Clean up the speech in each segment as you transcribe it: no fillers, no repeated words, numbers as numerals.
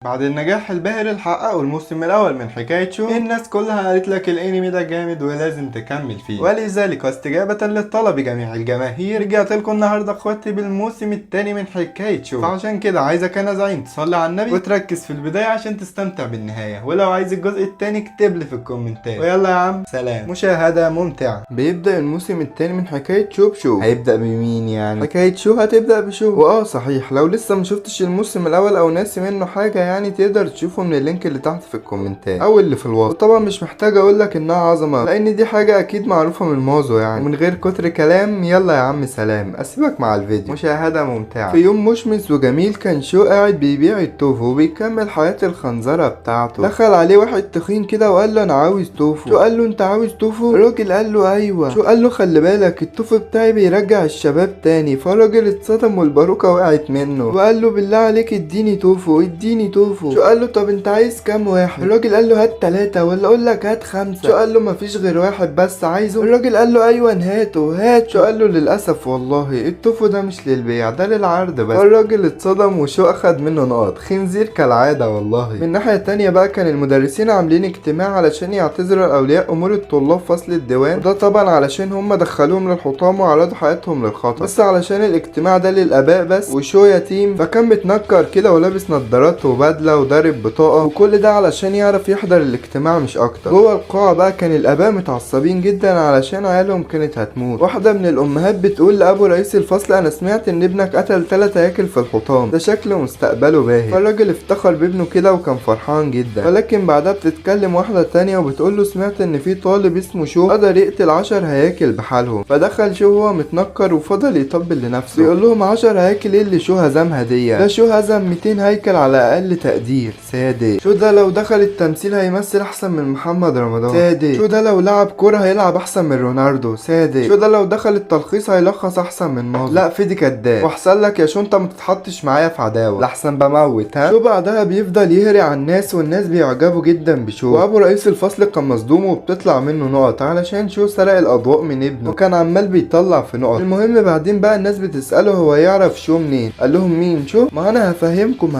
بعد النجاح الباهر اللي حققه الموسم الاول من حكاية شو، الناس كلها قالت لك الانمي ده جامد ولازم تكمل فيه، ولذلك واستجابة للطلب جميع الجماهير رجعت لكم النهارده اخواتي بالموسم الثاني من حكاية شو. فعشان كده عايزك انا زعيم تصلي على النبي وتركز في البداية عشان تستمتع بالنهاية، ولو عايز الجزء الثاني اكتب لي في الكومنتات. ويلا يا عم سلام، مشاهدة ممتعة. بيبدأ الموسم الثاني من حكاية شو بشو. هيبدأ بمين يعني؟ حكاية شو هتبدأ بشو. واه صحيح، لو لسه ما شفتش الموسم الاول او ناسي منه حاجة يعني تقدر تشوفه من ال link اللي تحت في الكومنتات او اللي في الوصف. وطبعا مش محتاج اقول لك انها عظمة لان دي حاجة اكيد معروفة من مازو يعني. ومن غير كتر كلام يلا يا عم سلام، اسيبك مع الفيديو، مشاهدة ممتعة. في يوم مشمس وجميل كان شو قاعد بيبيع التوفو وبيكمل حياة الخنزرة بتاعته. دخل عليه واحد تخين كده وقال له انا عاوز توفو. شو قال له انت عاوز توفو؟ الراجل قال له ايوه. شو قال له خلي بالك التوفو بتاعي بيرجع الشباب تاني. فالراجل اتصدم والباروكة وقعت منه وقال له بالله عليك اديني توفو اديني توفو. شو قال له طب انت عايز كام واحد؟ الراجل قال له هات 3 ولا اقول لك هات 5. شو قال له مفيش غير واحد بس عايزه. الراجل قال له ايوه هاته هات. شو قال له للاسف والله التوفو ده مش للبيع ده للعرض بس. الراجل اتصدم وشو اخد منه نقط، خنزير كالعاده والله. من ناحيه تانية بقى كان المدرسين عاملين اجتماع علشان يعتذروا لاولياء امور الطلاب فصل الديوان، وده طبعا علشان هم دخلوهم للحطام وعرضوا حياتهم للخطر، بس علشان الاجتماع ده للاباء بس. وشو يتيم فكان متنكر كده ولابس نظارات وبدله وضارب بطاقه، وكل ده علشان يعرف يحضر الاجتماع مش اكتر. جوه القاعه بقى كان الاباء متعصبين جدا علشان عيالهم كانت هتموت. واحده من الامهات بتقول لابو رئيس الفصل انا سمعت ان ابنك قتل 3 هياكل في الحطام، ده شكله مستقبله باهر. فالراجل افتخر بابنه كده وكان فرحان جدا. ولكن بعدها بتتكلم واحده تانية وبتقول له سمعت ان في طالب اسمه شو قدر يقتل 10 هياكل بحالهم. فدخل شو وهو متنكر وفضل يطبل لنفسه بيقول لهم 10 هياكل ايه اللي شو هزمها دي؟ ده شو هزم 200 هيكل على اقل تقدير. صادق. شو ده لو دخل التمثيل هيمثل احسن من محمد رمضان. صادق. شو ده لو لعب كورة هيلعب احسن من رونالدو. صادق. شو ده لو دخل التلخيص هيلخص احسن من مازو. لا فيدي كداب، واحسن لك يا شو انت ما تتحطش معايا في عداوة لحسن بموت. ها شو بعدها بيفضل يهري على الناس والناس بيعجبوا جدا بشو. وابو رئيس الفصل كان مصدوم وبتطلع منه نقط علشان شو سرق الاضواء من ابنه وكان عمال بيطلع في نقط. المهم بعدين بقى الناس بتسأله هو يعرف شو منين؟ قال لهم مين شو؟ ما انا هفهمكم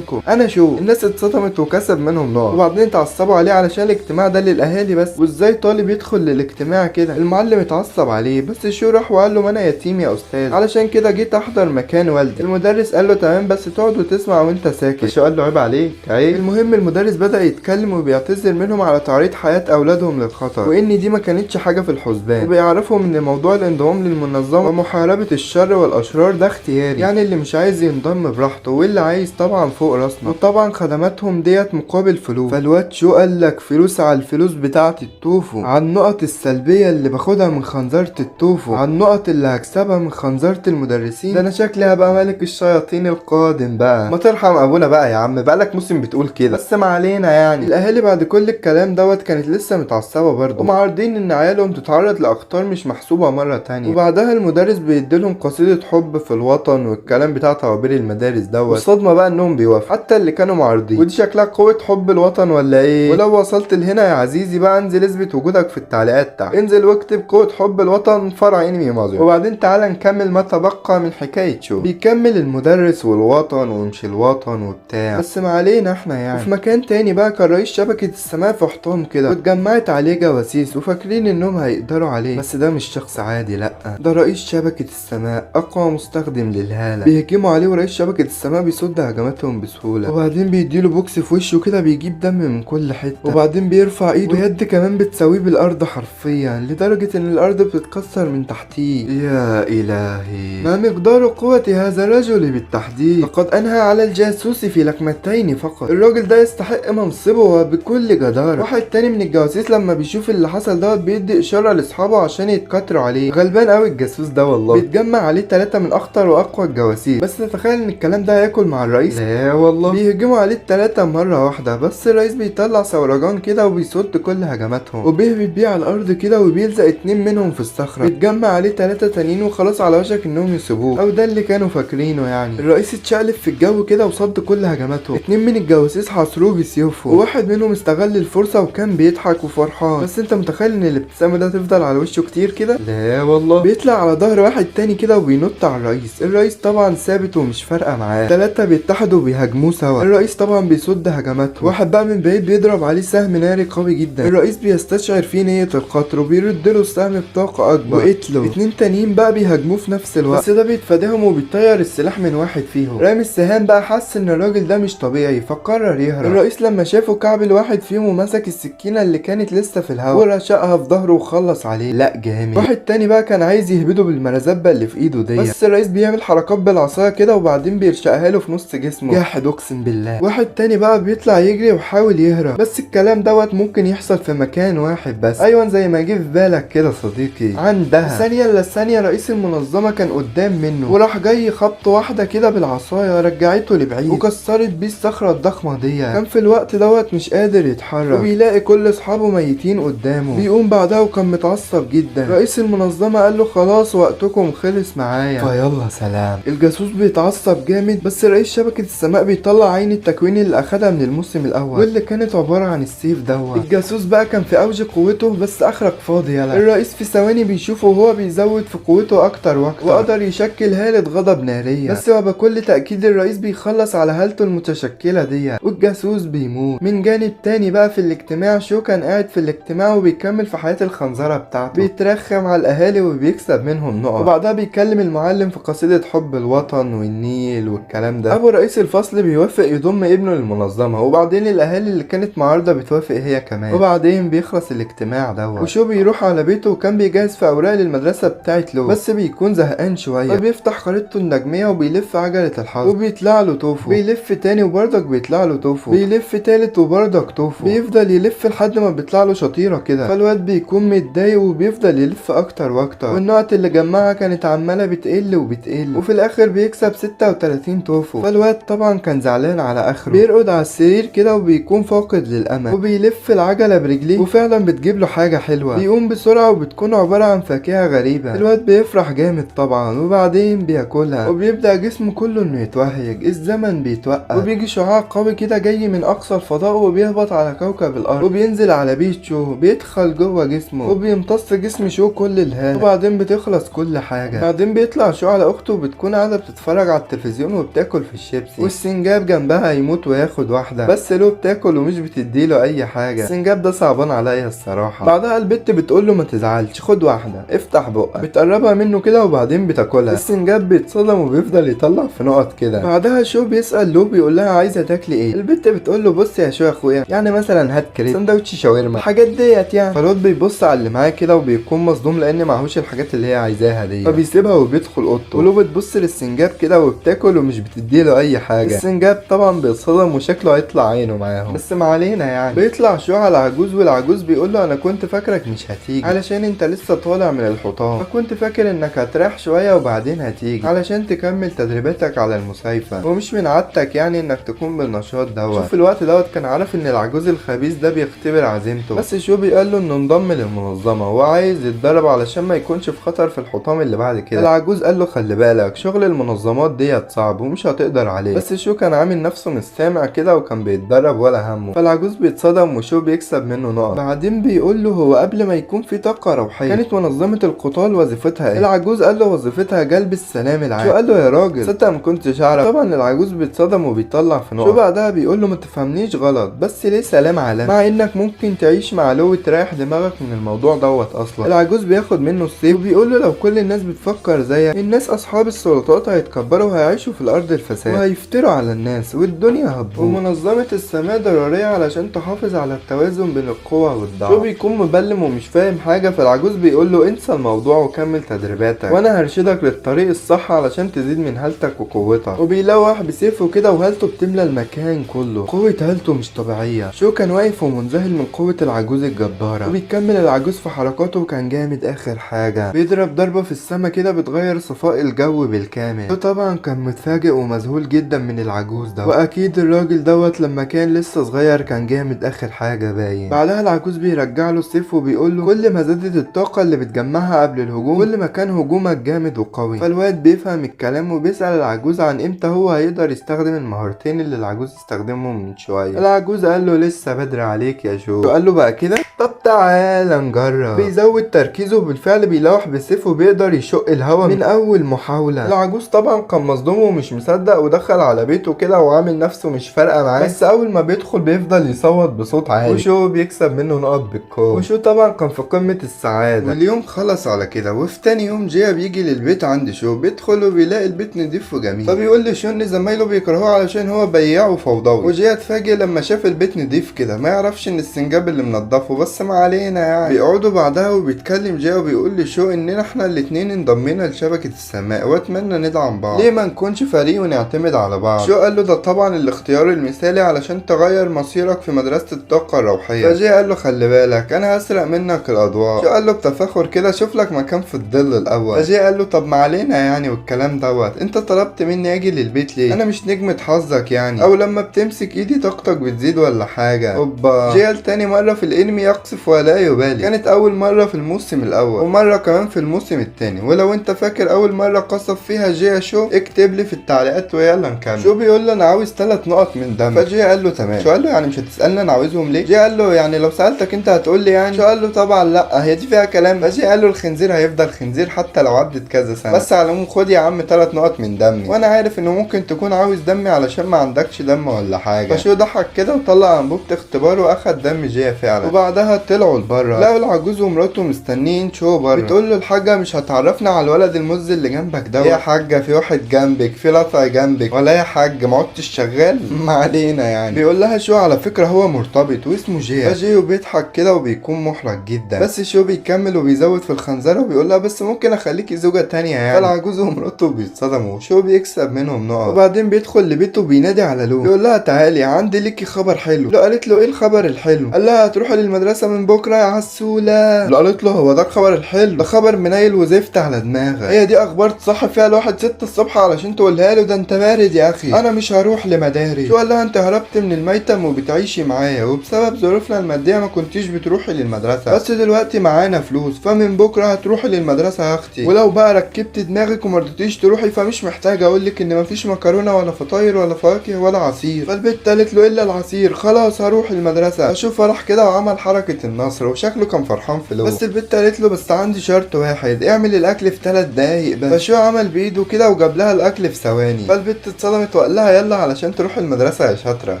انا شو. الناس اتصدمت وكسب منهم نقط. وبعدين اتعصبوا عليه علشان الاجتماع ده للاهالي بس، وازاي طالب يدخل للاجتماع كده؟ المعلم اتعصب عليه بس شو راح وقال له ما انا يتيم يا استاذ علشان كده جيت احضر مكان والدي. المدرس قال له تمام بس تقعد وتسمع وانت ساكت. شو قال له عيب عليك عيب. المهم المدرس بدأ يتكلم وبيعتذر منهم على تعريض حياة اولادهم للخطر وان دي ما كانتش حاجة في الحسبان، وبيعرفهم ان موضوع الانضمام للمنظمة ومحاربة الشر والاشرار ده اختياري، يعني اللي مش عايز ينضم براحته واللي عايز طبعا فوق راسنا، وطبعا خدماتهم ديت مقابل فلوس. فالواد شو قال لك فلوس على الفلوس بتاعة التوفو، على النقط السلبية اللي باخدها من خنزرة التوفو، على النقط اللي هكسبها من خنزرة المدرسين، ده انا شكلي هبقى ملك الشياطين القادم بقى. ما ترحم ابونا بقى يا عم، بقالك موسم بتقول كده، بس ما علينا يعني. الاهالي بعد كل الكلام دوت كانت لسه متعصبة برضه ومعارضين ان عيالهم تتعرض لاخطار مش محسوبة مرة تانية. وبعدها المدرس بيديلهم قصيدة حب في الوطن والكلام بتاع طوابير المدارس دوت، والصدمة بقى انهم بيوافقوا حتى اللي كانوا معارضين. ودي شكلها قوة حب الوطن ولا ايه؟ ولو وصلت لهنا يا عزيزي بقى انزل اثبت وجودك في التعليقات تحت، انزل واكتب قوة حب الوطن فرع انمي مازو. وبعدين تعالى نكمل ما تبقى من حكاية شو. بيكمل المدرس والوطن ومش الوطن وبتاع، بس ما علينا احنا يعني. وفي مكان تاني بقى كان رئيس شبكة السماء في حطام كده واتجمعت عليه جواسيس وفاكرين انهم هيقدروا عليه، بس ده مش شخص عادي، لا ده رئيس شبكة السماء اقوى مستخدم للهالة. بيهجموا عليه ورئيس شبكة السماء بيصد هجماتهم بسهولة، وبعدين بيديله بوكس في وشه كده بيجيب دم من كل حتة، وبعدين بيرفع ايده ويد كمان بتساويه بالارض حرفيا لدرجة ان الارض بتتكسر من تحتيه. يا الهي ما مقدار قوة هذا الرجل بالتحديد، لقد انهى على الجاسوس في لكمتين فقط. الراجل ده يستحق منصبه وبكل جدارة. واحد تاني من الجواسيس لما بيشوف اللي حصل دوت بيدي اشارة لاصحابه عشان يتكتروا عليه. غلبان قوي الجاسوس ده والله، بيتجمع عليه 3 من اخطر واقوى الجواسيس. بس تتخيل ان الكلام ده هياكل مع الرئيس؟ لا والله، بيهجموا عليه ال3 مرة واحدة، بس الرئيس بيطلع سورجان كده وبيصد كل هجماتهم وبيهبط بيه على الارض كده وبيلزق 2 منهم في الصخرة. بيتجمع عليه 3 تانيين وخلاص على وشك انهم يسيبوه، او ده اللي كانوا فاكرينه يعني. الرئيس اتشقلب في الجو كده وصد كل هجماتهم. 2 من الجواسيس حاصروه بسيوفهم وواحد منهم استغل الفرصة وكان بيضحك وفرحان. بس انت متخيل ان الابتسامة ده تفضل على وشه كتير كده؟ لا والله. بيطلع على ظهر واحد تاني كده وبينط على الرئيس. الرئيس طبعا ثابت ومش فارقة معاه. 3 بيتحدوا وبيهاجموه سوا. سوا. الرئيس طبعا بيصد هجماتهم. واحد بقى من بعيد بيضرب عليه سهم ناري قوي جدا. الرئيس بيستشعر فيه نية القتل وبيرد له السهم بطاقة اكبر وقتله. اتنين تانيين بقى بيهاجموه في نفس الوقت، بس ده بيتفاداهم وبيطير السلاح من واحد فيهم. رامي السهام بقى حس ان الراجل ده مش طبيعي فقرر يهرب. الرئيس لما شافه كعبل واحد فيهم ومسك السكينة اللي كانت لسه في الهواء ورشقها في ظهره وخلص عليه. لا جامد. واحد تاني بقى كان عايز يهبده بالمرزبة اللي في ايده دي، بس الرئيس بيعمل حركات بالعصاية كده وبعدين بيرشقها له في نص جسمه. جاحد اقسم بالله. واحد تاني بقى بيطلع يجري وحاول يهرب، بس الكلام دوت ممكن يحصل في مكان واحد بس. ايوه زي ما جه في بالك كده صديقي. عندها ثانية الا ثانية رئيس المنظمة كان قدام منه وراح جاي خبط واحدة كده بالعصاية رجعته لبعيد وكسرت بيه الصخرة الضخمة دي. كان في الوقت دوت مش قادر يتحرك وبيلاقي كل اصحابه ميتين قدامه. بيقوم بعدها وكان متعصب جدا. رئيس المنظمة قال له خلاص وقتكم خلص معايا فيلا سلام. الجاسوس بيتعصب جامد، بس رئيس شبكة السماء بيطلع عين التكوين اللي اخدها من الموسم الاول واللي كانت عبارة عن السيف دوت. الجاسوس بقى كان في اوج قوته بس اخرك فاضي يلا. الرئيس في ثواني بيشوفه وهو بيزود في قوته اكتر واكتر وقدر يشكل هالة غضب نارية، بس وبكل تأكيد الرئيس بيخلص على هالته المتشكلة دي والجاسوس بيموت. من جانب تاني بقى في الاجتماع شو كان قاعد في الاجتماع وبيكمل في حياة الخنزرة بتاعته، بيترخم على الاهالي وبيكسب منهم نقط، وبعدها بيكلم المعلم في قصيدة حب الوطن والنيل والكلام ده. ابو رئيس الفصل بيوافق يضم ابنه للمنظمة، وبعدين الاهالي اللي كانت معارضة بتوافق هي كمان، وبعدين بيخلص الاجتماع دوت وشو بيروح على بيته وكان بيجهز في اوراق للمدرسة بتاعت لو، بس بيكون زهقان شوية فبيفتح خريطته النجمية وبيلف عجلة الحظ وبيطلع له توفو، بيلف تاني وبرضك بيطلع له توفو، بيلف تالت وبرضك توفو، بيفضل يلف لحد ما بيطلع له شطيرة كده. فالواد بيكون متضايق وبيفضل يلف اكتر واكتر، والنقط اللي جمعها كانت عمالة بتقل وبتقل، وفي الاخر بيكسب 36 توفو. فالواد طبعا كان زعلان على اخره، بيرقد على السرير كده وبيكون فاقد للامل وبيلف العجلة برجليه وفعلا بتجيب له حاجة حلوة. بيقوم بسرعة وبتكون عبارة عن فاكهة غريبة. الواد بيفرح جامد طبعا وبعدين بياكلها وبيبدأ جسمه كله انه يتوهج، الزمن بيتوقف وبيجي شعاع قوي كده جاي من اقصى الفضاء وبيهبط على كوكب الارض وبينزل على بيت شو، بيدخل جوه جسمه وبيمتص جسم شو كل الهالة وبعدين بتخلص كل حاجة. بعدين بيطلع شو على اخته وبتكون قاعدة بتتفرج على التلفزيون وبتاكل في الشيبسي، والسنجاب جنبها يموت وياخد واحدة، بس لو بتاكل ومش بتديله اي حاجة. السنجاب ده صعبان عليا الصراحة. بعدها البت بتقول له ما تزعلش خد واحدة افتح بقك، بتقربها منه كده وبعدين بتاكلها. السنجاب بيتصدم وبيفضل يطلع في نقط كده. بعدها شو بيسأل لو بيقول لها عايزة تاكلي ايه؟ البت بتقول له بص يا شو يا اخويا، يعني مثلا هات كريب، سندوتش شاورما، الحاجات ديت يعني. فالواد بيبص على اللي معاه كده وبيكون مصدوم لان معهوش الحاجات اللي هي عايزاها دي، فبيسيبها وبيدخل اوضته. ولو بتبص للسنجاب كده وبتاكل ومش بتديله اي حاجه. السنجاب طبعا بيتصدم وشكله هيطلع عينه معاهم، بس ما علينا يعني. بيطلع شو على العجوز والعجوز بيقول له انا كنت فاكرك مش هتيجي علشان انت لسه طالع من الحطام، فكنت فاكر انك هتريح شويه وبعدين هتيجي علشان تكمل تدريباتك على المسايفه، ومش من عادتك يعني انك تكون بالنشاط دوت. شوف الوقت دوت كان عارف ان العجوز الخبيث ده بيختبر عزيمته، بس شو بيقول له انه انضم للمنظمه وعايز يتدرب علشان ما يكونش في خطر في الحطام اللي بعد كده. العجوز قال له خلي بالك شغل المنظمات ديت صعب ومش هتقدر عليه، بس شو كان عامل نفسه مش سامع كده وكان بيتدرب ولا همه. فالعجوز بيتصدم وشو بيكسب منه نقط. بعدين بيقول له هو قبل ما يكون في طاقه روحيه كانت منظمه القتال وظيفتها ايه؟ العجوز قال له وظيفتها جلب السلام العام. شو قال له يا راجل صدق ما كنتش اعرف. طبعا العجوز بيتصدم وبيطلع في نقط. شو بعدها بيقول له ما تفهمنيش غلط، بس ليه سلام عالمي مع انك ممكن تعيش مع لو وتريح دماغك من الموضوع دوت اصلا. العجوز بياخد منه السيف وبيقول له لو كل الناس بتفكر زيك الناس اصحاب السلطات هيتكبروا وهيعيشوا في الارض الفساد وهيفتروا على الناس والدنيا هتبوظ، ومنظمة السماء ضرورية علشان تحافظ على التوازن بين القوة والضعف. شو بيكون مبلم ومش فاهم حاجة، فالعجوز بيقول له انسى الموضوع وكمل تدريباتك وانا هرشدك للطريق الصح علشان تزيد من هالتك وقوتك. وبيلوح بسيفه كده وهالته بتملى المكان كله، قوة هالته مش طبيعية. شو كان واقف ومنذهل من قوة العجوز الجبارة، وبيكمل العجوز في حركاته وكان جامد اخر حاجة، بيضرب ضربة في السما كده بتغير صفاء الجو بالكامل. شو طبعا كان متفاجئ ومذهول جدا من العجوز ده، واكيد الراجل دوت لما كان لسه صغير كان جامد اخر حاجة باين. بعدها العجوز بيرجع له السيف وبيقول له كل ما زادت الطاقة اللي بتجمعها قبل الهجوم كل ما كان هجومك جامد وقوي. فالواد بيفهم الكلام وبيسأل العجوز عن امتى هو هيقدر يستخدم المهارتين اللي العجوز استخدمهم من شوية. العجوز قال له لسه بدري عليك يا شو. قال له بقى كده؟ طب طب تعالى نجرب. بيزود تركيزه بالفعل، بيلوح بالسيف وبيقدر يشق الهوا من اول محاولة. العجوز طبعا كان مصدوم ومش مصدق، ودخل على بيته كده وعامل نفسه مش فارقة معاه، بس اول ما بيدخل بيفضل يصوت بصوت عالي، وشو بيكسب منه نقط بالكوم. وشو طبعا كان في قمة السعادة. واليوم خلص على كده. وفي تاني يوم جيا بيجي للبيت عند شو، بيدخل وبيلاقي البيت نضيف وجميل، فبيقول لشو ان زمايله بيكرهوه علشان هو بياع وفوضوي. وجيا اتفاجئ لما شاف البيت نضيف كده، ما يعرفش ان السنجاب اللي منضفه، بس ما علينا يعني. بيقعدوا بعدها وبيتكلم جيا وبيقول لشو اننا احنا الاتنين انضمينا لشبكة السماء واتمنى ندعم بعض، ليه ما نكونش فريق ونعتمد على بعض. شو قال له ده طبعا الاختيار المثالي علشان تغير مصيرك في مدرسة الطاقة الروحية. فجيا قال له خلي بالك انا هسرق منك الاضواء. شو قال له بتفاخر كده شوف لك مكان في الظل الاول. فجيا قال له طب ما علينا يعني والكلام دوت، انت طلبت مني اجي للبيت ليه؟ انا مش نجمة حظك يعني، او لما بتمسك ايدي طاقتك بتزيد ولا حاجة. اوبا، جيا تاني مرة في الانمي يقصف ولا يبالي، كانت اول مرة في الموسم الاول ومرة كمان في الموسم التاني. ولو انت فاكر اول مرة قصف فيها جيا شو اكتب لي في التعليقات ويلا نكمل. شو بيقول له انا عاوز 3 نقط من دم. فجيا قال له تمام. شو قال له يعني مش هتسالني انا عاوزهم ليه؟ جيا قال له يعني لو سالتك انت هتقول لي يعني؟ شو قال له طبعا لا، هي دي فيها كلام. فجيا قال له الخنزير هيفضل خنزير حتى لو عدت كذا سنة، بس على العموم خد يا عم 3 نقط من دمي، وانا عارف انه ممكن تكون عاوز دمي علشان ما عندكش دم ولا حاجة. فشو ضحك كده وطلع انبوبة اختبار واخد دم جيا فعلا. وبعدها طلعوا لبره، لقوا العجوز ومراته مستنيين شو بره. بتقول له الحاجة مش هتعرفنا على الولد المز اللي جنبك ده؟ يا حاجة في واحد جنبك، في لطع جنبك، ولا يا حاج ما عدتش شغال؟ ما علينا يعني. بيقول لها شو على فكرة هو مرتبط واسمه جيا. فجيو بيضحك كده وبيكون محرج جدا، بس شو بيكمل وبيزود في الخنزره وبيقول لها بس ممكن اخليكي زوجه تانية يعني. فالعجوز ومراته بيتصدموا، شو بيكسب منهم نقط. وبعدين بيدخل لبيته وبينادي على لو، بيقول لها تعالي عندي ليكي خبر حلو. لو قالت له ايه الخبر الحلو؟ قال لها هتروحي للمدرسة من بكره يا عسوله. لو قالت له هو ده الخبر الحلو؟ ده خبر منيل وزفت على دماغك، هي دي اخبار تصحي فيها الواحد 6 الصبح علشان تقولها له؟ ده انت بارد يا اخي، انا مش هروح لمداري. شو قال لها انت هربت من الميتم وبتعيشي معايا، وبسبب ظروفنا المادية ما كنتيش بتروحي للمدرسة، بس دلوقتي معانا فلوس فمن بكره هتروحي للمدرسة يا اختي، ولو بقى ركبت دماغك وما رضيتيش تروحي فمش محتاجه اقول لك ان مفيش مكرونه ولا فطاير ولا فواكه ولا عصير. فالبت قالت له الا العصير، خلاص هروح المدرسة. اشوف فرح كده وعمل حركة النصر وشكله كان فرحان في لو. بس البت قالت له بس عندي شرط واحد، اعمل الاكل في 3 دقايق بس. فشو عمل بايده كده وجاب لها الاكل في ثواني. فالبت اتصدمت وقال لها يلا علشان تروح المدرسة يا شاطرة.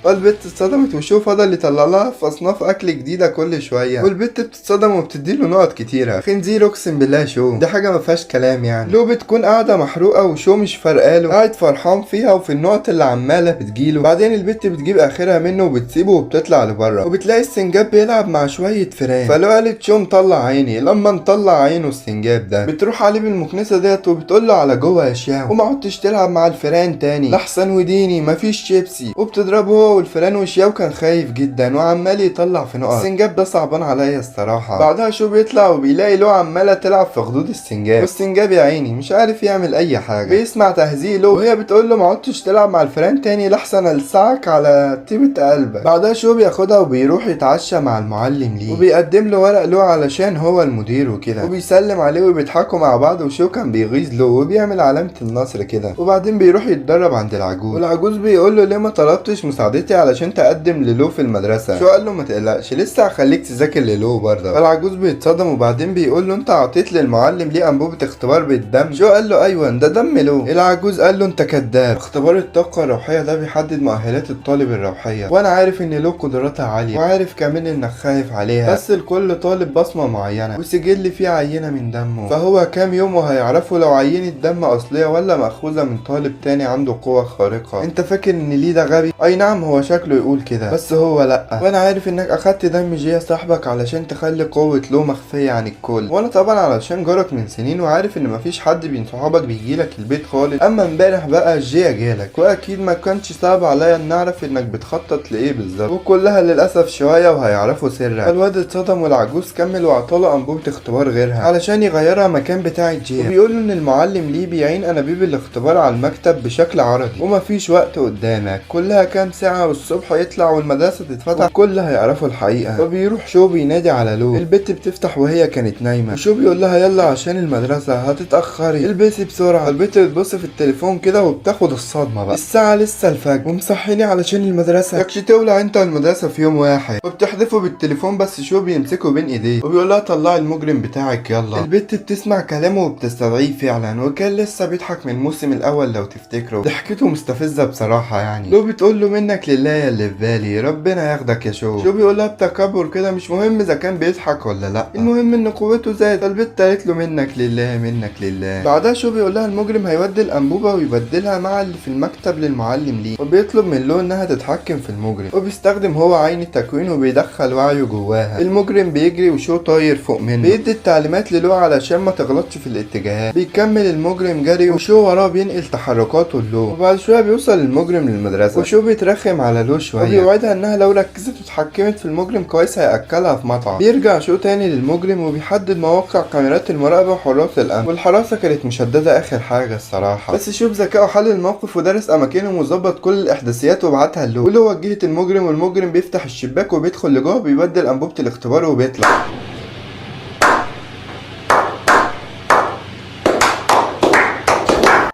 فالبت اتصدمت وشو فضل يطلع لها في اصناف اكل جديدة كل شوية، والبت بتتصدم وبتدي له نقط كتيرة. خنزير اقسم بالله شو دي حاجة ما فيهاش كلام يعني. لو بتكون قاعدة محروقة وشو مش فارقاله، قاعد فرحان فيها وفي النقط اللي عماله بتجيله. بعدين البت بتجيب اخرها منه وبتسيبه وبتطلع لبره، وبتلاقي السنجاب بيلعب مع شوية فيران. فلو قالت شو مطلع عيني، لما نطلع عينه السنجاب ده بتروح عليه بالمكنسه ديت وبتقول له على جوه يا شاو، وما عدتش تلعب مع الفيران تاني لحسن وديني مفيش شيبسي. وبتضربه هو والفيران، وشياو كان خايف جدا وعمال يطلع في نقط. السنجاب ده صعبان عليا الصراحة. بعدها شو بيطلع وبيلاقي له عماله تلعب في خدود السنجاب، والسنجاب يا عيني مش عارف يعمل اي حاجة، بيسمع تهزيق له وهي بتقول له ما عدتش تلعب مع الفيران تاني لحسن السعك على طيبة قلبك. بعدها شو بياخدها وبيروح يتعشى مع المعلم ليه، وبيقدم له ورق له علشان هو المدير وكده، وبيسلم عليه وبيضحكوا مع بعض، وشو كان بيغيظ له وبيعمل علامة النصر كده. وبعدين بيروح يتدرب عند العجوز، والعجوز بيقول له ليه ما طلبتش مساعدتي علشان تقدم للو في المدرسة؟ شو قال له ما تقلقش لسه هخليك تذاكر للو برضه. فالعجوز بيتصدم وبعدين بيقول له انت عطيت للمعلم ليه انبوبة اختبار بالدم؟ شو قال له ايوه ده دم لو. العجوز قال له انت كداب، اختبار الطاقة الروحية ده بيحدد مؤهلات الطالب الروحية، وانا عارف ان له قدراتها عالية وعارف كمان انك خايف عليها، بس لكل طالب بصمة معينة وسجل فيه عينة من دمه، فهو كام يوم وهيعرفوا لو عينة دم اصلية ولا مأخوذة من طالب تاني عنده قوة خارقة. انت فاكر ان ليه ده غبي؟ اي نعم هو شكله يقول كده بس هو لا، وانا عارف انك اخدت دم جيا صاحبك علشان تخلي قوة له مخفية عن الكل، وانا طبعا علشان جارك من سنين وعارف ان مفيش حد بين صحابك بيجيلك البيت خالص، اما امبارح بقى جيا جالك واكيد ما كانش صعب عليا ان اعرف انك بتخطط لايه بالظبط، وكلها للاسف شوية وهيعرفوا سرك. فالواد اتصدم والعجوز كمل وعطاله انبوبة اختبار غيرها علشان يغيرها مكان بتاعه جيا، وبيقول له ان المعلم ليه بيعين انابيب الاختبار على المكتب بشكل عرضي ومفيش وقت قدامك، كلها كام ساعة والصبح يطلع والمدرسة تتفتح وكل هيعرفوا الحقيقة. فبيروح شو بينادي على لو، البت بتفتح وهي كانت نايمة، وشو بيقول لها يلا عشان المدرسة هتتاخري البسي بسرعة. البت بتبص في التليفون كده وبتاخد الصدمة بقى، الساعة لسه الفجر ومصحيني علشان المدرسة، يكش تولع انت المدرسة في يوم واحد. وبتحذفه بالتليفون التليفون بس شو بيمسكه بين ايديه وبيقول لها طلعي المجرم بتاعك يلا. البت بتسمع كلامه وبتستدعيه فعلا، وكان لسه بيضحك من الموسم الاول لو تفتكروا، ضحكته مستفزة بصراحة يعني. لو بتقول له منك لله يا اللي في بالي، ربنا ياخدك يا شو. شو بيقول لها بتكبر كده مش مهم اذا كان بيضحك ولا لا، المهم ان قوته زادت. فالبت قالت له منك لله منك لله. بعدها شو بيقول لها المجرم هيودي الانبوبة ويبدلها مع اللي في المكتب للمعلم ليه، وبيطلب من لو انها تتحكم في المجرم، وبيستخدم هو عين التكوين وبيدخل وعيه جواها. المجرم بيجري وشو طاير فوق منه، بيدي التعليمات للو علشان ما تغلطش في الاتجاهات. بيكمل المجرم جري وشو وراه بينقل تحركاته للو، وبعد شوية بيوصل المجرم للمدرسة وشو بيترخم على لو شوية وبيوعدها انها لو ركزت واتحكمت في المجرم كويس هياكلها في مطعم. بيرجع شو تاني للمجرم وبيحدد مواقع كاميرات المراقبة وحراس الامن، والحراسه كانت مشددة اخر حاجة الصراحة، بس شو بذكائه حل الموقف ودرس اماكنهم وظبط كل الاحداثيات وبعتها له. ولو وجهت المجرم، والمجرم بيفتح الشباك وبيدخل لجوه بيبدل انبوبة الاختبار وبيطلع.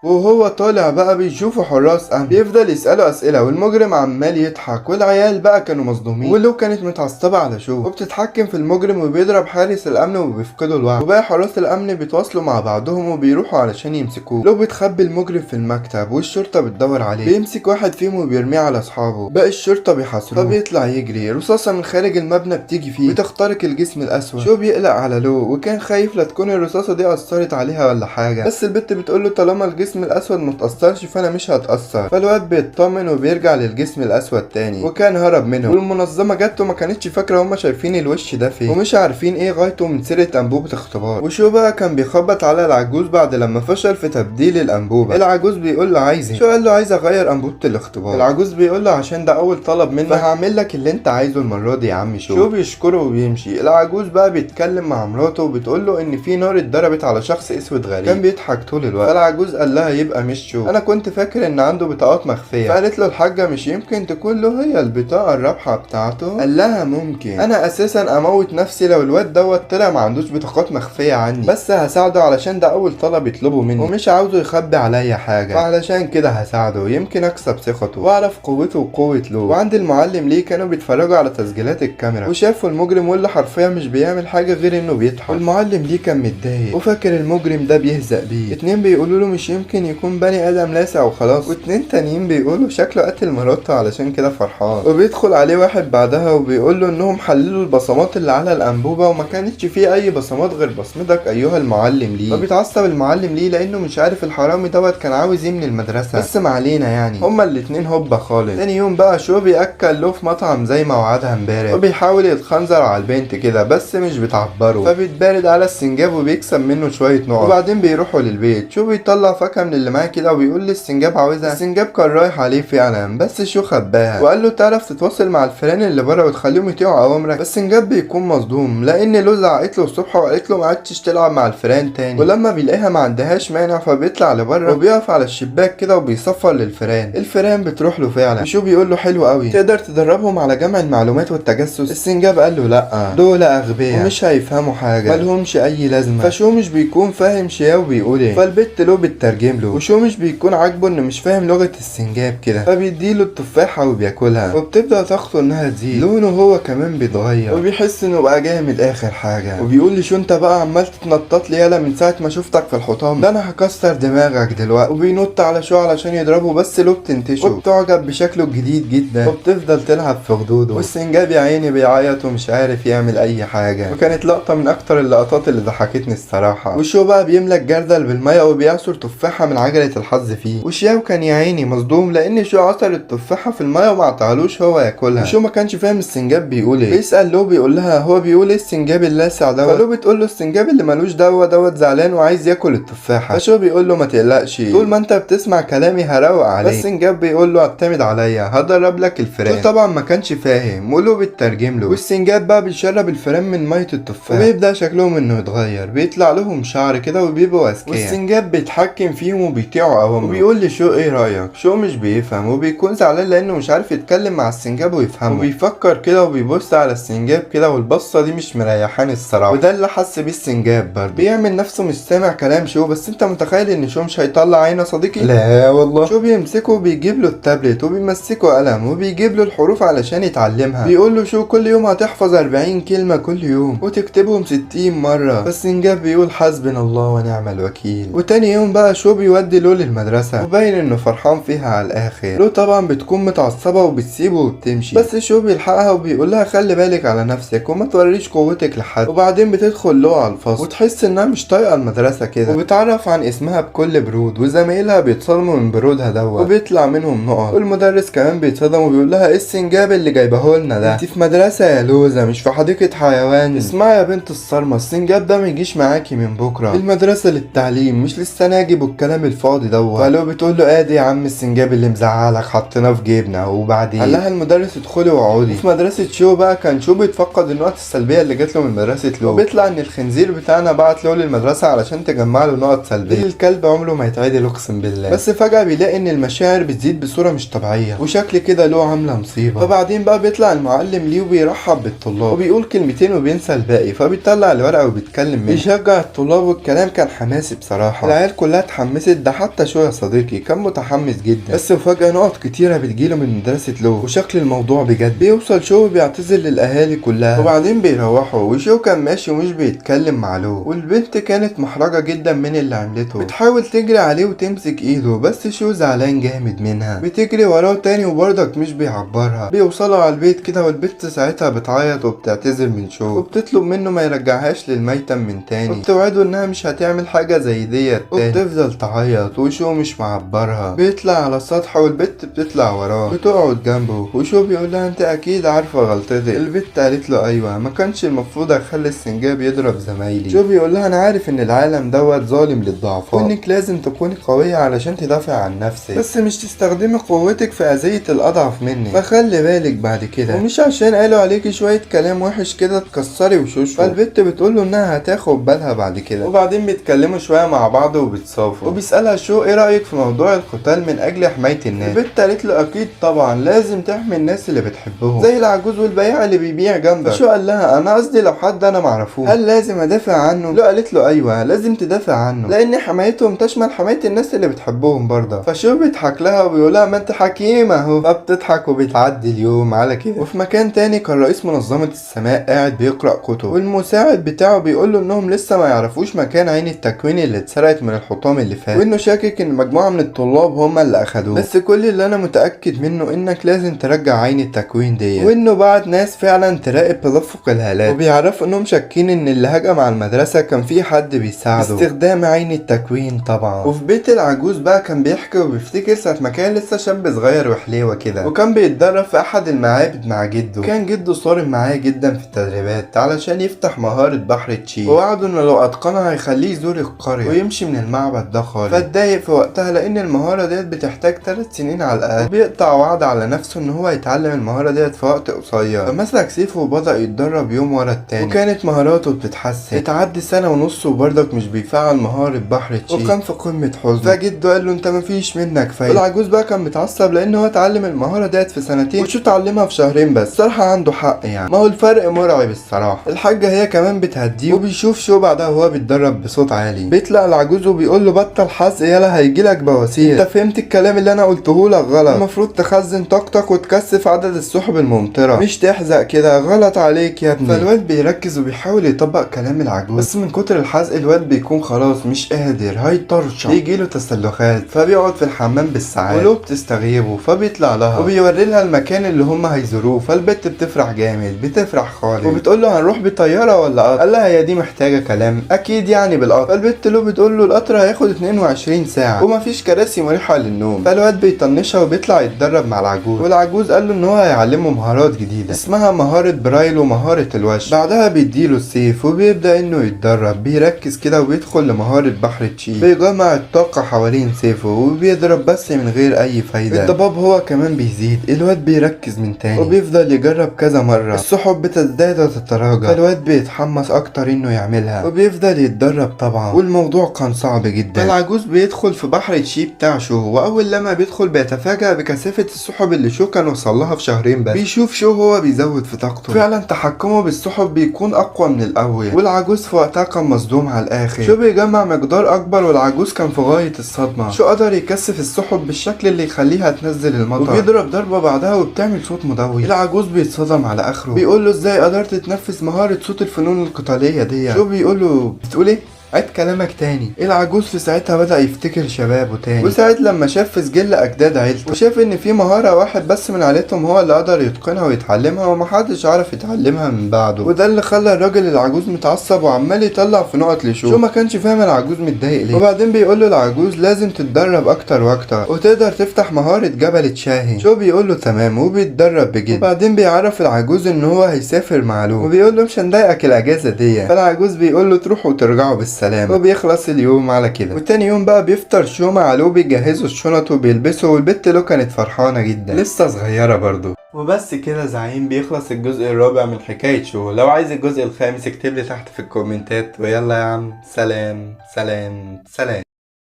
وهو طالع بقى بيشوفه حراس امن، بيفضل يساله اسئلة والمجرم عمال يضحك، والعيال بقى كانوا مصدومين، ولو كانت متعصبه على شو وبتتحكم في المجرم وبيضرب حارس الامن وبيفقدوا الوعي، وباقي حراس الامن بيتواصلوا مع بعضهم وبيروحوا علشان يمسكوه. لو بتخبي المجرم في المكتب والشرطة بتدور عليه، بيمسك واحد فيهم وبيرميه على اصحابه، باقي الشرطة بيحاصروه فبيطلع يجري. رصاصة من خارج المبنى بتيجي فيه بتخترق الجسم الاسود. شو بيقلق على لو وكان خايف لا تكون الرصاصة دي اثرت عليها ولا حاجة، بس البت بتقول له طالما الجسم الاسود متأثرش فانا مش هتأثر. فالواد بيطمن وبيرجع للجسم الاسود تاني وكان هرب منه. والمنظمه جت وما كانتش فاكره هما شايفين الوش ده فين ومش عارفين ايه غايته من سيره انبوبة اختبار. وشو بقى كان بيخبط على العجوز بعد لما فشل في تبديل الانبوبة. العجوز بيقول له عايز ايه؟ شو قال له عايز اغير انبوبة الاختبار. العجوز بيقول له عشان ده اول طلب منك فهعمل لك اللي انت عايزه المرة دي يا عم شو. شو بيشكره وبيمشي. العجوز بقى بيتكلم مع مراته وبتقول له ان في نار اتضربت على شخص اسود غريب كان بيضحك طول الوقت. فالعجوز قال لها يبقى مش شو، انا كنت فاكر ان عنده بطاقات مخفية. فقالت له الحاجة مش يمكن تكون له هي البطاقة الرابحة بتاعته؟ قال لها ممكن، انا اساسا اموت نفسي لو الواد دوت طلع ما عندوش بطاقات مخفية عني، بس هساعده علشان ده اول طلب يطلبه مني ومش عاوزه يخبي عليا حاجة، فعلشان كده هساعده يمكن اكسب ثقته واعرف قوته وقوه له. وعند المعلم ليه كانوا بيتفرجوا على تسجيلات الكاميرا وشافوا المجرم واللي حرفيا مش بيعمل حاجة غير انه بيضحك. والمعلم ليه كان متضايق وفاكر المجرم ده بيهزأ بيه. اتنين بيقولوا له مش يمكن يكون بني ادم لاسع وخلاص، واتنين تانيين بيقولوا شكله قتل مراته علشان كده فرحان. وبيدخل عليه واحد بعدها وبيقول له انهم حللوا البصمات اللي على الانبوبة وما كانتش فيه اي بصمات غير بصمتك ايها المعلم ليه. فبيتعصب المعلم ليه لانه مش عارف الحرامي دوت كان عاوز ايه من المدرسة، بس ما علينا يعني هما الاتنين هوبا خالص. تاني يوم بقى شو بياكل له في مطعم زي ما وعدها امبارح، وبيحاول يتخنزر على البنت كده بس مش بتعبره، فبيتبارد على السنجاب وبيكسب منه شوية نقط. وبعدين بيروحوا للبيت، شو بيطلع فاكهة من اللي معاه كده وبيقول للسنجاب عاوزها. السنجاب كان رايح عليه فعلا بس شو خباها وقال له تعرف تتواصل مع الفيران اللي بره وتخليهم يطيعوا اوامرك. بس السنجاب بيكون مصدوم لان لو زعقت له الصبح وقالت له ما عادش تلعب مع الفيران تاني، ولما بيلاقيها ما عندهاش مانع فبيطلع لبره وبيقف على الشباك كده وبيصفر للفيران. الفيران بتروح له فعلا. شو بيقول له حلو قوي تقدر تدربهم على جمع المعلومات والتجسس؟ السنجاب قال له لا دول اغبياء ومش هيفهموا حاجة مالهمش اي لازمه. فشو مش بيكون فاهم شياو بيقول ايه، فالبت له بتترجم له، وشو مش بيكون عاجبه انه مش فاهم لغة السنجاب كده، فبيديله التفاحة وبياكلها وبتبدا طاقته انها تزيد، لونه هو كمان بيتغير وبيحس انه بقى جامد اخر حاجة. وبيقول لي شو انت بقى عمال تتنطط لي يالا من ساعة ما شفتك في الحطام ده، انا هكسر دماغك دلوقتي. وبينط على شو علشان يضربه بس لو بتنتشه وبتعجب بشكله الجديد جدا وبتفضل تلعب في خدوده، والسنجاب يا عيني بيعيط ومش عارف يعمل اي حاجة. وكانت لقطة من اكتر اللقطات اللي ضحكتني الصراحة. وشو بقى بيملى الجردل بالمية وبيعصر تفاحة من عجله الحظ فيه، وشياو كان يا عيني مصدوم لان شو عصر التفاحة في المية وما عطاهالوش هو ياكلها. وشو ما كانش فاهم السنجاب بيقول ايه، بيسال لو بيقول لها هو بيقول ايه السنجاب اللاسع دوت؟ فلو بتقول له السنجاب اللي ملوش دوا دوت زعلان وعايز ياكل التفاحة. فشو بيقول له ما تقلقش طول ما انت بتسمع كلامي هروق عليك. بس السنجاب بيقول له اعتمد عليا هدرب لك الفيران. طبعا ما كانش فاهم ولو بتترجم له. والسنجاب بقى بيشرب الفيران من مية التفاح وبيبدا شكلهم انه يتغير، بيطلع لهم شعر كده وبيبقوا اذكياء، والسنجاب بيتحكم فيهم فيهم وبيطيعوا اوامره. وبيقول لشو ايه رايك؟ شو مش بيفهم وبيكون زعلان لانه مش عارف يتكلم مع السنجاب ويفهمه، وبيفكر كده وبيبص على السنجاب كده، والبصه دي مش مريحاني الصراحة، وده اللي حس بيه السنجاب برضه. بيعمل نفسه مش سامع كلام شو، بس انت متخيل ان شو مش هيطلع عينه صديقي؟ لا والله. شو بيمسكه وبيجيب له التابلت وبيمسكه قلم وبيجيب له الحروف علشان يتعلمها. بيقول له شو كل يوم هتحفظ 40 كلمة كل يوم وتكتبهم 60 مرة. بس سنجاب بيقول حسبنا الله ونعم الوكيل. وتاني يوم بقى شو بيودي لو للمدرسة وباين انه فرحان فيها على الاخر. لو طبعا بتكون متعصبة وبتسيبه وبتمشي، بس شو بيلحقها وبيقول لها خلي بالك على نفسك وما توريش قوتك لحد. وبعدين بتدخل لو على الفصل وتحس انها مش طايقة المدرسة كده، وبتعرف عن اسمها بكل برود، وزمايلها بيتصدموا من برودها دوت وبيطلع منهم نقط، والمدرس كمان بيتصدم وبيقول لها ايه السنجاب اللي جايبه لنا ده؟ انت في مدرسة يا لوزة مش في حديقة حيوان. اسمعي يا بنت الصرمة، السنجاب ده ما يجيش معاكي من بكرة، المدرسة للتعليم مش للسناجب والكلام الفاضي دوت. فلو بتقول له ادي يا عم السنجاب اللي مزعلك حطيناه في جيبنا. وبعدين قال لها المدرس ادخلي واقعدي. في مدرسة شو بقى كان شو بيتفقد النقط السلبية اللي جات له من مدرسة لو، وبيطلع ان الخنزير بتاعنا بعت له للمدرسة علشان تجمع له نقط سلبية. الكلب عمره ما يتعدل اقسم بالله. بس فجأة بيلاقي ان المشاعر بتزيد بصورة مش طبيعية وشكل كده له عاملة مصيبة. فبعدين بقى بيطلع المعلم ليه وبيرحب بالطلاب وبيقول كلمتين وبينسى الباقي، فبيطلع الورقة وبيتكلم منها بيشجع الطلاب، والكلام كان حماسي بصراحة، العيال كلها اتحمست، ده حتى شو يا صديقي كان متحمس جدا. بس وفجأة نقط كتيرة بتجيله من مدرسة لو وشكل الموضوع بجد. بيوصل شو بيعتذر للأهالي كلها وبعدين بيروحوا، وشو كان ماشي ومش بيتكلم مع لو، والبنت كانت محرجة جدا من اللي عملته، بتحاول تجري عليه وتمسك ايده بس شو زعلان جامد منها، بتجري وراه تاني وبرضك مش بيعبرها. بيوصلوا على البيت كده والبنت ساعتها بتعيط وبتعتذر من شو وبتطلب منه ما يرجعهاش للميتم من تاني، وبتوعده انها مش هتعمل حاجة زي ديت تاني، وبتفضل تعيط وشو مش معبرها. بيطلع على السطح والبت بتطلع وراه بتقعد جنبه، وشو بيقول لها انت اكيد عارفة غلطتك. البت قالت له ايوه ما كانش المفروض اخلي السنجاب يضرب زمايلي. شو بيقول لها انا عارف ان العالم دوت ظالم للضعفاء وانك لازم تكوني قوية علشان تدافع عن نفسك، بس مش تستخدمي قوتك في اذية الاضعف منك، فخلي بالك بعد كده، ومش عشان قالوا عليكي شوية كلام وحش كده تكسري وشوشه. فالبت بتقول له انها هتاخد بالها بعد كده. وبعدين بيتكلموا شوية مع بعض وبيتصافوا، وبيسألها شو ايه رأيك في موضوع القتال من اجل حماية الناس؟ البت قالت له اكيد طبعا لازم تحمي الناس اللي بتحبهم زي العجوز والبياع اللي بيبيع جنبك. شو قال لها انا قصدي لو حد انا معرفوش هل لازم ادافع عنه؟ لو قالت له ايوه لازم تدافع عنه لان حمايتهم تشمل حماية الناس اللي بتحبهم برضه. فشو بيضحك لها وبيقول لها ما انت حكيمة اهو. فبتضحك وبتعدي اليوم على كده. وفي مكان تاني كان رئيس منظمة السماء قاعد بيقرأ كتب، والمساعد بتاعه بيقول له انهم لسه ما يعرفوش مكان عين التكوين اللي اتسرقت من الحطام اللي فات، وانه شاكك ان مجموعة من الطلاب هم اللي اخدوه، بس كل اللي انا متأكد منه انك لازم ترجع عين التكوين دي، وانه بعت ناس فعلا تراقب تدفق الهالات، وبيعرفوا انهم شاكين ان اللي هجم على المدرسة كان في حد بيساعده باستخدام عين التكوين طبعا. وفي بيت العجوز بقى كان بيحكي وبيفتكر ساعة ما كان لسه شاب صغير وحليوة كده، وكان بيتدرب في احد المعابد مع جده، كان جده صارم معاه جدا في التدريبات علشان يفتح مهارة بحر تشي، ووعده انه لو اتقنها هيخليه يزور القرية ويمشي من المعبد ده خالص. فاتضايق في وقتها لان المهارة ديت بتحتاج 3 سنين على الاقل، وبيقطع وعد على نفسه ان هو يتعلم المهارة ديت في وقت قصير. فمسك سيفه وبدأ يتدرب يوم ورا التاني، وكانت مهاراته بتتحسن. اتعدي 1.5 سنة وبرضك مش بيفعل مهارة بحر تشي، وكان في قمة حزنه. فجده قال له انت مفيش منك فايدة. العجوز بقى كان متعصب لان هو اتعلم المهارة ديت في 2 سنين وشو اتعلمها في 2 شهر بس، صراحة عنده حق يعني، ما هو الفرق مرعب الصراحة. الحاجة هي كمان بتهديه، وبيشوف شو بعدها وهو بيتدرب بصوت عالي. بيطلع العجوز وبيقول له بطل حزق يلا هيجيلك بواسير، انت فهمت الكلام اللي انا قلته لك غلط، المفروض تخزن طاقتك وتكثف عدد السحب الممطرة مش تحزق كده، غلط عليك يا ابني. فالواد بيركز وبيحاول يطبق كلام العجوز، بس من كتر الحزق الواد بيكون خلاص مش قادر هيطرشق، بيجيله تسلخات، فبيقعد في الحمام بالساعات، ولو بتستغيبه فبيطلع لها وبيوري لها المكان اللي هم هيزوروه. فالبت بتفرح جامد، بتفرح خالص، وبتقول له هنروح بطيارة ولا قطر؟ قال لها هي دي محتاجه كلام، اكيد يعني بالقطر. فالبت له بتقول له القطر هياخد 22 ساعة ومفيش كراسي مريحه للنوم. فالواد بيطنشها وبيطلع يتدرب مع العجوز، والعجوز قال له ان هو هيعلمه مهارات جديدة اسمها مهارة برايل ومهارة الوش. بعدها بيديله السيف وبيبدا انه يتدرب، بيركز كده وبيدخل لمهاره بحر تشي، بيجمع الطاقة حوالين سيفه وبيضرب بس من غير اي فايده. الضباب هو كمان بيزيد، الواد بيركز من تاني وبيفضل يجرب كذا مرة، السحب بتزداد وتتراجع، فالواد بيتحمس اكتر انه يعملها وبيفضل يتدرب طبعا، والموضوع كان صعب جدا. فالعجوز العجوز بيدخل في بحر تشي بتاع شو، واول لما بيدخل بيتفاجأ بكثافة السحب اللي شو كان وصل لها في شهرين بس. بيشوف شو هو بيزود في طاقته، فعلا تحكمه بالسحب بيكون اقوى من الاول، والعجوز في وقتها كان مصدوم على الاخر. شو بيجمع مقدار اكبر والعجوز كان في غاية الصدمة. شو قدر يكثف السحب بالشكل اللي يخليها تنزل المطر، وبيضرب ضربة بعدها وبتعمل صوت مدوي. العجوز بيتصدم على اخره، بيقول له ازاي قدرت تنفذ مهارة صوت الفنون القتالية دي؟ شو بيقول له بتقول ايه؟ عيد كلامك تاني. العجوز في ساعتها بدأ يفتكر شبابه تاني، وساعة لما شاف في سجل أجداد عيلته وشاف إن في مهارة واحد بس من عيلتهم هو اللي قدر يتقنها ويتعلمها ومحدش عرف يتعلمها من بعده، وده اللي خلى الراجل العجوز متعصب وعمال يطلع في نقط لشو. شو ما كانش فاهم العجوز متضايق ليه. وبعدين بيقول له العجوز لازم تتدرب أكتر وأكتر وتقدر تفتح مهارة جبل تشاهي. شو بيقول له تمام وبيتدرب بجد. وبعدين بيعرف العجوز إن هو هيسافر مع لو، وبيقول له مش هنضايقك الأجازة دي. فالعجوز بيقول له تروحوا وترجعوا بالسلامة، وبيخلص اليوم على كده. وتاني يوم بقى بيفطر شو مع لو، بيجهزوا الشنط وبيلبسوا، والبت لو كانت فرحانة جدا لسه صغيرة برضو. وبس كده زعيم بيخلص الجزء الرابع من حكاية شو. لو عايز الجزء الخامس اكتب لي تحت في الكومنتات، ويلا يا عم سلام سلام سلام.